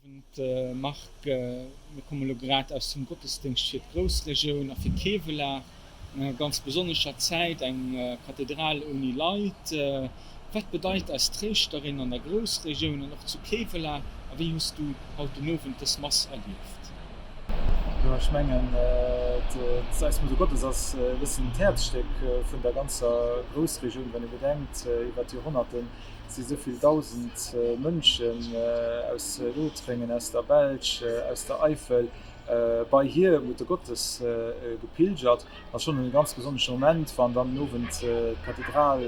Owend Marc, mir komme lo grad aus dem Gottesdéngscht fir d'Groussregioun a fir Kevelaer an enger ganz besonnescher Zäit, eng Kathedral ouni Leit. Wat bedeit eis Tréischterin an der Groussregioun an och zu Kevelaer a wéi hues du haut den Owend dës Mass erlieft? Jo, ech mengen, eis Muttergottes ass e bëssen d'Häerzstéck vun der ganzer Groussregioun, wann ee bedenkt, iwwer d'Joerhonnerten si sou vill 1.000 Mënschen aus Lothréngen, aus der Belsch, aus der Eifel bei hir Muttergottes gepilgert. Ass schonn e ganz besonnesche Moment, wann dann den Owend d'Kathedral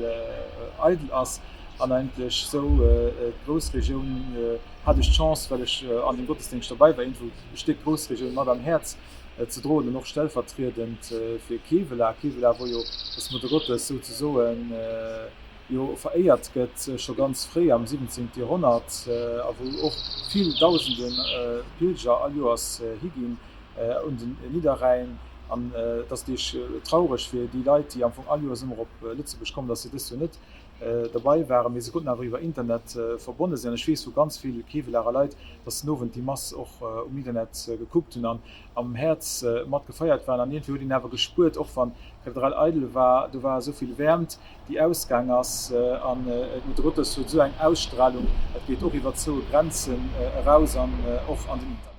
eidel ass an eigentlech sou d'Groussregioun, hat ech d'Chance, well ech an deem Gottesdéngscht derbei war, iergendwou e Stéck Groussregioun mat am Häerz ze droen an och stellvertriedend fir Kevela. Kevela, wou jo des Muttergottes souzesoen jo veréiert gëtt, scho ganz fréi am 17. Joerhonnert, a wou och vill dausende Pilger all Joers higinn un den Nidderrhäin. An et ass natierlech traureg fir déi Leit, déi am Fong all Joers ëmmer op Lëtzebuerg kommen, datt se dëst Joer net derbei waren, mee se konnten awer iwwer Internet verbonne sinn. An ech weess vu ganz vill Kevelarer Leit, datt den Owend déi Mass och um Internet gekuckt hunn an am Häerz mat gefeiert waren. An iergendwéi huet een awer gespuert, och wann d'Kathedral eidel war, do war esou vill Wäermt, déi ausgaang ass an d'Mutter Gottes huet esou eng Ausstrahlung, dat geet och iwwer zoue Grenzen eraus an och an den Internet.